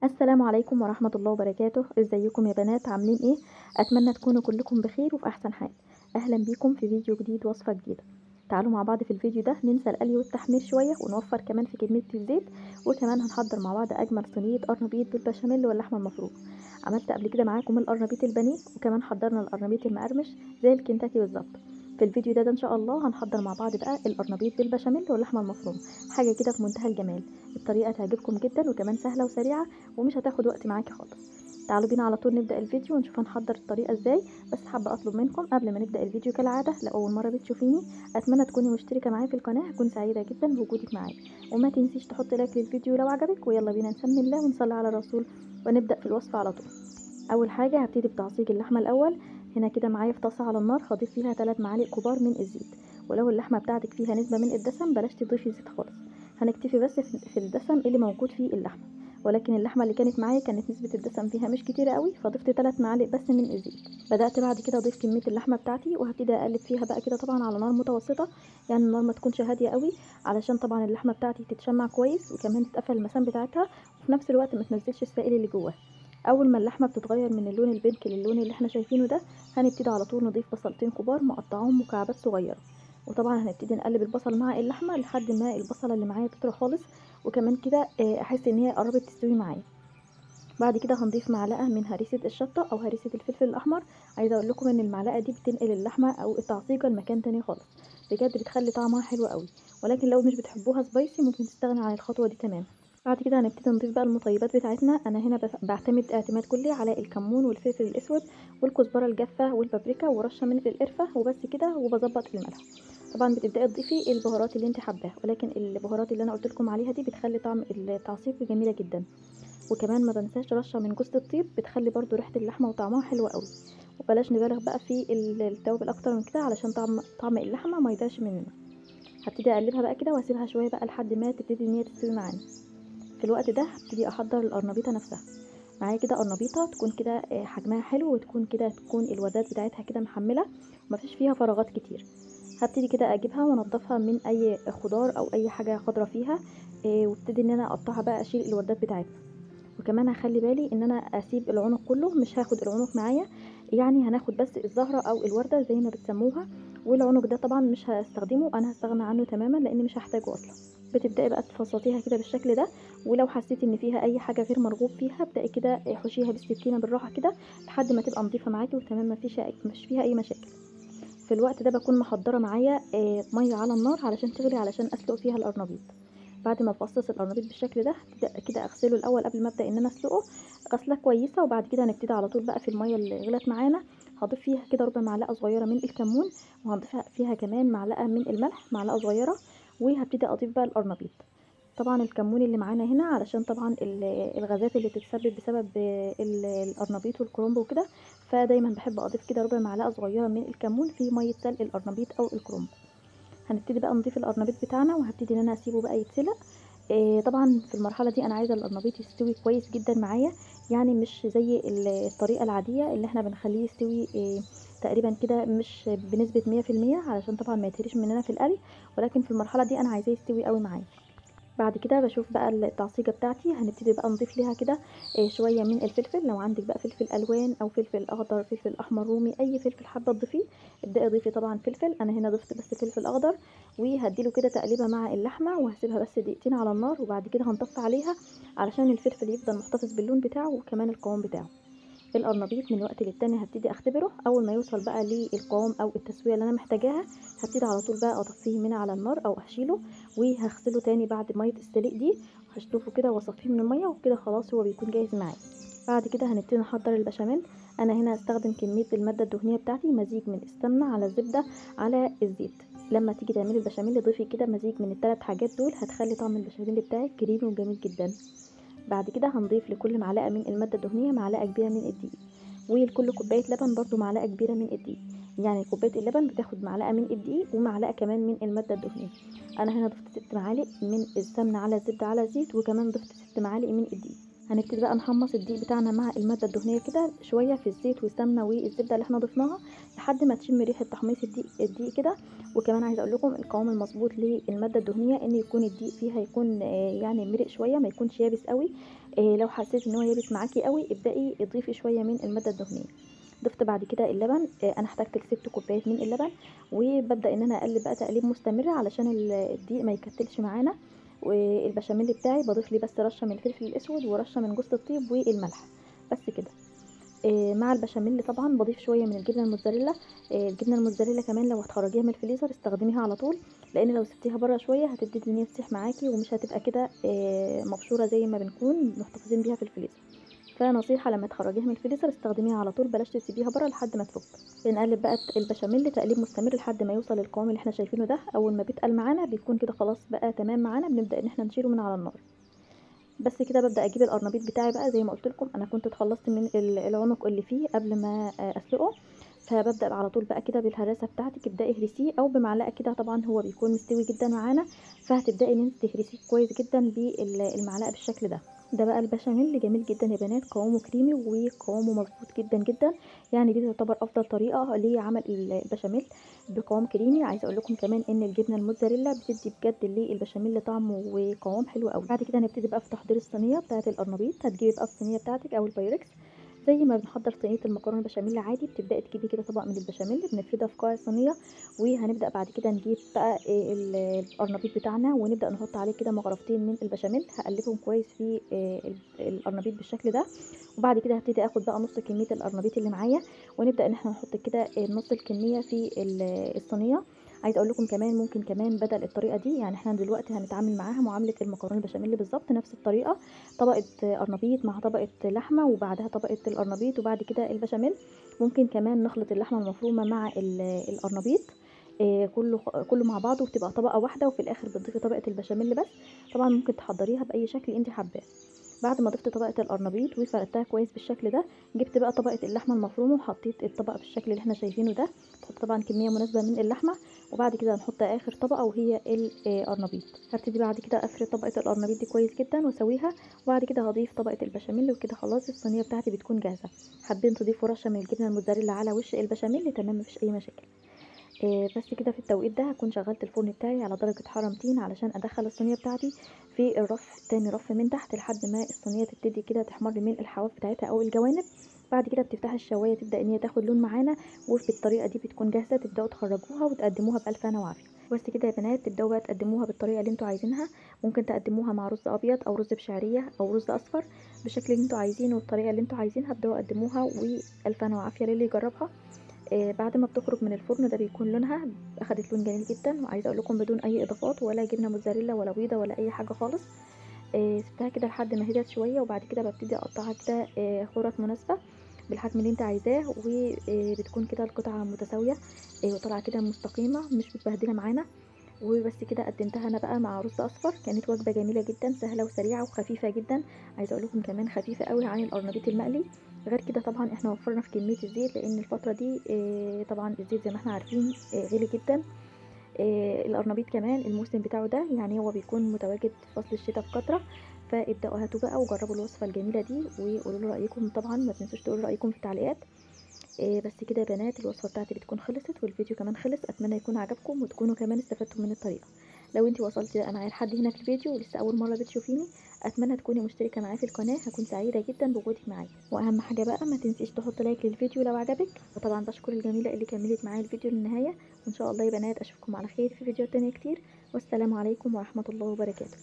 السلام عليكم ورحمة الله وبركاته. ازيكم يا بنات، عاملين ايه؟ اتمنى تكونوا كلكم بخير وفي احسن حال. اهلا بيكم في فيديو جديد وصفة جديدة. تعالوا مع بعض في الفيديو ده ننسى القلي والتحمير شوية ونوفر كمان في كمية الزيت، وكمان هنحضر مع بعض اجمل صينية قرنبيط بالبشاميل واللحمة المفرومة. عملت قبل كده معاكم القرنبيط البانيه، وكمان حضرنا القرنبيط المقرمش زي الكنتاكي بالظبط. في الفيديو ده ان شاء الله هنحضر مع بعض بقى القرنبيط بالبشاميل واللحمة المفرومه، حاجة كده في منتهى الجمال. الطريقة تعجبكم جدا وكمان سهلة وسريعة ومش هتاخد وقت معاكي خالص. تعالوا بينا على طول نبدا الفيديو ونشوف هنحضر الطريقة ازاي. بس حابة اطلب منكم قبل ما نبدا الفيديو كالعادة، لو اول مرة بتشوفيني اتمنى تكوني مشتركة معايا في القناة، هكون سعيدة جدا بوجودك معايا. وما تنسيش تحطي like للفيديو لو عجبك، ويلا بينا نسمي الله ونصلي على الرسول ونبدا في الوصفة على طول. اول حاجة هبتدي بتعصيج اللحمة الاول. هنا كده معايا في طاسه على النار هضيف فيها 3 معالق كبار من الزيت، ولو اللحمة بتاعتك فيها نسبه من الدسم بلاش تضيفي زيت خالص، هنكتفي بس في الدسم اللي موجود في اللحمة. ولكن اللحمة اللي كانت معايا كانت نسبه الدسم فيها مش كتيرة قوي، فضفت 3 معالق بس من الزيت. بدات بعد كده اضيف كمية اللحمة بتاعتي وهبتدي اقلب فيها بقى كده، طبعا على نار متوسطه، يعني النار ما تكونش هادية قوي، علشان طبعا اللحمة بتاعتي تتشمع كويس وكمان تتقفل المسام بتاعتها، وفي نفس الوقت ما تنزلش السائل اللي جواها. اول ما اللحمة بتتغير من اللون البنك للون اللي احنا شايفينه ده، هنبتدي على طول نضيف بصلتين كبار مقطعاهم مكعبات صغيرة، وطبعا هنبتدي نقلب البصل مع اللحمة لحد ما البصله اللي معايا تطرى خالص، وكمان كده احس ان هي قربت تستوي معايا. بعد كده هنضيف معلقه من هريسه الشطه او هريسه الفلفل الاحمر. عايزه اقول لكم ان المعلقة دي بتنقل اللحمة او التعصيجه لمكان تاني خالص، بجد بتخلي طعمها حلو قوي. ولكن لو مش بتحبوها spicy ممكن تستغني عن الخطوة دي تماما. بعد كده هنبتدي نضيف بقى المطيبات بتاعتنا. انا هنا بعتمد اعتماد كلي على الكمون والفلفل الاسود والكزبره الجافه والبابريكا ورشه من القرفه وبس كده، وبظبط الملح. طبعا بتبداي تضيفي البهارات اللي انت حباها، ولكن البهارات اللي انا قلت لكم عليها دي بتخلي طعم التعصيب جميلة جدا. وكمان ما بنساش رشه من جوز الطيب، بتخلي برضو ريحه اللحمة وطعمها حلو قوي. وبلاش نبالغ بقى في التوابل اكتر من كده علشان طعم اللحمة ما يضيعش مننا. هبتدي اقلبها بقى كده واسيبها شوية بقى لحد ما تبتدي ان هي تستوي معانا. في الوقت ده هبتدي احضر القرنبيطه نفسها. معايا كده قرنبيطه تكون كده حجمها حلو، وتكون كده تكون الوردات بتاعتها كده محمله ومفيش فيها فراغات كتير. هبتدي كده اجيبها وانضفها من اي خضار او اي حاجة خضرا فيها، وابتدي ان انا اقطعها بقى اشيل الوردات بتاعتها. وكمان هخلي بالي ان انا اسيب العنق كله، مش هاخد العنق معايا، يعني هناخد بس الزهرة او الورده زي ما بتسموها، والعنق ده طبعا مش هستخدمه، انا هستغنى عنه تماما لان مش هحتاجه اصلا. بتبداي بقى تفصصيها كده بالشكل ده، ولو حسيتي ان فيها اي حاجة غير مرغوب فيها ابداي كده حشيها بالسكينة بالراحة كده لحد ما تبقى نظيفة معاكي وتمام، مش فيها اي مشاكل. في الوقت ده بكون محضرة معايا مية على النار علشان تغلي، علشان اسلق فيها القرنبيط. بعد ما بفصص القرنبيط بالشكل ده هبتدي كده اغسله الاول قبل ما ابدا ان انا اسلقه غسله كويسة، وبعد كده هنبتدي على طول بقى في المية اللي غلت معانا هضيف فيها كده ربع معلقه صغيرة من الكمون، وهضيف فيها كمان معلقه من الملح معلقه صغيرة، وهبتدي اضيف بقى القرنبيط. طبعا الكمون اللي معانا هنا علشان طبعا الغازات اللي بتتسبب بسبب القرنبيط والكرنب وكده، فدايما بحب اضيف كده ربع معلقه صغيرة من الكمون في مية سلق القرنبيط او الكرنب. هنبتدي بقى نضيف القرنبيط بتاعنا، وهبتدي ان انا اسيبه بقى يتسلق. طبعا في المرحلة دي انا عايزه القرنبيط يستوي كويس جدا معايا، يعني مش زي الطريقة العادية اللي احنا بنخليه يستوي تقريبا كده مش بنسبة 100%، علشان طبعا ما يتهريش مننا في القلي، ولكن في المرحلة دي انا عايزاه يستوي قوي معايا. بعد كده بشوف بقى التعصيجه بتاعتي، هنبتدي بقى نضيف ليها كده شوية من الفلفل. لو عندك بقى فلفل الوان او فلفل اخضر، فلفل احمر رومي، اي فلفل حابة تضيفيه ابداي اضيفي طبعا فلفل. انا هنا ضفت بس فلفل اخضر، وهديله كده تقليبه مع اللحمة، وهسيبها بس دقيقتين على النار، وبعد كده هنطفي عليها علشان الفلفل يفضل محتفظ باللون بتاعه وكمان القوام بتاعه. القرنبيط من وقت للتاني هبتدي اختبره، اول ما يوصل بقى للقوام او التسوية اللي انا محتاجاها هبتدي على طول بقى اطفيه من على النار او اشيله، وهغسله تاني بعد مية السليق دي، هشطفه كده واصفيه من المية، وكده خلاص هو بيكون جاهز معايا. بعد كده هنبتدي نحضر البشاميل. انا هنا هستخدم كمية المادة الدهنية بتاعتي مزيج من السمنة على الزبدة على الزيت. لما تيجي تعملي البشاميل ضيفي كده مزيج من الثلاث حاجات دول، هتخلي طعم البشاميل بتاعك كريمي وجميل جدا. بعد كده هنضيف لكل معلقه من المادة الدهنية معلقه كبيرة من الدقيق، ولكل كوباية لبن برضو معلقه كبيرة من الدقيق. يعني كوباية اللبن بتاخد معلقه من الدقيق ومعلقة كمان من المادة الدهنية. انا هنا ضفت 6 معالق من السمنة على الزبدة على الزيت، وكمان ضفت 6 معالق من الدقيق. هنبتدي بقى نحمص الدقيق بتاعنا مع المادة الدهنية كده شوية في الزيت والسمنه والزبده اللي احنا ضفناها لحد ما تشم ريحه تحميص الدقيق كده. وكمان عايزه اقول لكم القوام المظبوط للمادة الدهنية ان يكون الدقيق فيها يكون يعني مرق شوية، ما يكونش يابس قوي. لو حسيت ان هو يابس معاكي قوي ابدأي اضيفي شوية من المادة الدهنية. ضفت بعد كده اللبن، انا احتجت ل6 كوبايات من اللبن، وببدا ان انا اقلب بقى تقليب مستمر علشان الدقيق ما يكتلش معانا. والبشاميل بتاعي بضيف ليه بس رشه من الفلفل الاسود ورشه من جوز الطيب والملح بس كده. مع البشاميل طبعا بضيف شوية من الجبنة الموتزاريلا. الجبنة الموتزاريلا كمان لو هتخرجيها من الفريزر استخدميها على طول، لان لو سبتيها بره شوية هتبتدي ان هي تسيح معاكي ومش هتبقى كده مبشوره زي ما بنكون محتفظين بيها في الفريزر. فنصيحه لما تخرجيها من الفريزر استخدميها على طول، بلاش تسيبيها بره لحد ما تفك. بنقلب بقى البشاميل تقليب مستمر لحد ما يوصل للقوام اللي احنا شايفينه ده. اول ما بيتقل معانا بيكون كده خلاص بقى تمام معانا، بنبدا ان احنا نشيله من على النار. بس كده ببدا اجيب القرنبيط بتاعي بقى. زي ما قلت لكم انا كنت اتخلصت من العنق اللي فيه قبل ما اسلقه، فببدا على طول بقى كده بالهراسه بتاعتك ابداي اهرسيه او بمعلقه كده، طبعا هو بيكون مستوي جدا معانا، فهتبداي ان انت تهرسيه كويس جدا بالمعلقه بالشكل ده. ده بقى البشاميل جميل جدا يا بنات، قوامه كريمي وقوامه مظبوط جدا جدا، يعني دي تعتبر افضل طريقه لعمل البشاميل بقوام كريمي. عايزه اقول لكم كمان ان الجبنة الموتزاريلا بتدي بجد للبشاميل طعم وقوام حلو قوي. بعد كده هنبتدي بقى في تحضير الصينية بتاعه القرنبيط. هتجيبي بقى الصينية بتاعتك او البايركس زي ما بنحضر صينية المكرونه البشاميل عادي، بتبداي تجيبي كده طبق من البشاميل بنفردها في قاع الصينية، وهنبدا بعد كده نجيب بقى القرنبيط بتاعنا ونبدا نحط عليه كده مغرفتين من البشاميل. هقلبهم كويس في القرنبيط بالشكل ده، وبعد كده هبتدي اخد بقى نص كمية القرنبيط اللي معايا، ونبدا ان احنا نحط كده نص الكمية في الصينية. عايزه اقول لكم كمان ممكن كمان بدل الطريقة دي، يعني احنا دلوقتي هنتعامل معاها معاملة المكرونه البشاميل بالظبط، نفس الطريقة، طبقه قرنبيط مع طبقه لحمه وبعدها طبقه القرنبيط وبعد كده البشاميل. ممكن كمان نخلط اللحمة المفرومه مع القرنبيط كله مع بعضه وتبقى طبقه واحدة، وفي الاخر بتضيفي طبقه البشاميل بس. طبعا ممكن تحضريها باي شكل انت حباه. بعد ما ضفت طبقه القرنبيط وفردتها كويس بالشكل ده، جبت بقى طبقه اللحمة المفرومه وحطيت الطبقة بالشكل اللي احنا شايفينه ده. تحط طبعا كمية مناسبة من اللحمة، وبعد كده هنحط اخر طبقه وهي القرنبيط. هبتدي بعد كده افرد طبقه القرنبيط دي كويس جدا واسويها، وبعد كده هضيف طبقه البشاميل، وكده خلاص الصينية بتاعتي بتكون جاهزة. حابين تضيفوا رشه من الجبنة الموتزاريلا على وش البشاميل تمام، مفيش اي مشاكل. بس كده في التوقيت ده هكون شغلت الفرن بتاعي على درجة حرارة 200 علشان ادخل الصينية بتاعتي في الرف تاني رف من تحت لحد ما الصينية تبتدي كده تحمر من الحواف بتاعتها او الجوانب. بعد كده بتفتح الشواية تبدأ ان هي تاخد لون معانا، وبالطريقة دي بتكون جاهزة. تبدأوا تخرجوها وتقدموها بألف هنا وعافية. بس كده يا بنات تبدأوا بقى تقدموها بالطريقة اللي انتوا عايزينها. ممكن تقدموها مع رز ابيض او رز بشعرية او رز اصفر، بالشكل اللي انتوا عايزينه والطريقة اللي انتوا عايزينها ابدأوا قدموها، وألف هنا وعافية للي يجربها. بعد ما بتخرج من الفرن ده بيكون لونها اخدت لون جميل جدا، وعايزه اقول لكم بدون اي اضافات ولا جبنه موتزاريلا ولا بيضة ولا اي حاجة خالص. سبتها كده لحد ما هدت شوية، وبعد كده ببتدي اقطعها كده خرط مناسبة بالحجم اللي انت عايزاه، وبتكون كده القطعة متساوية وطالعه كده مستقيمة مش متبهدله معانا. وبس كده قدمتها انا بقى مع رز اصفر. كانت وجبة جميلة جدا، سهلة وسريعة وخفيفة جدا. عايزه اقول لكم كمان خفيفة قوي عن القرنبيط المقلي. غير كده طبعا احنا وفرنا في كمية الزيت، لان الفترة دي طبعا الزيت زي ما احنا عارفين غالي جدا. القرنبيط كمان الموسم بتاعه ده يعني هو بيكون متواجد في فصل الشتاء بكثرة. فابداوا هاتوا بقى وجربوا الوصفة الجميلة دي وقولوا لي رايكم. طبعا ما تنسوش تقولوا رايكم في التعليقات. بس كده يا بنات الوصفة بتاعتي بتكون خلصت والفيديو كمان خلص. اتمنى يكون عجبكم وتكونوا كمان استفدتوا من الطريقة. لو انتي وصلتي بقى معايا لحد هنا في الفيديو ولسه اول مرة بتشوفيني، اتمنى تكوني مشتركة معايا في القناة، هكون سعيدة جدا بوجودك معايا. واهم حاجة بقى ما تنسيش تحط like للفيديو لو عجبك. وطبعا بشكر الجميلة اللي كملت معايا الفيديو للنهاية، وان شاء الله يا بنات اشوفكم على خير في فيديو تاني كتير. والسلام عليكم ورحمة الله وبركاته.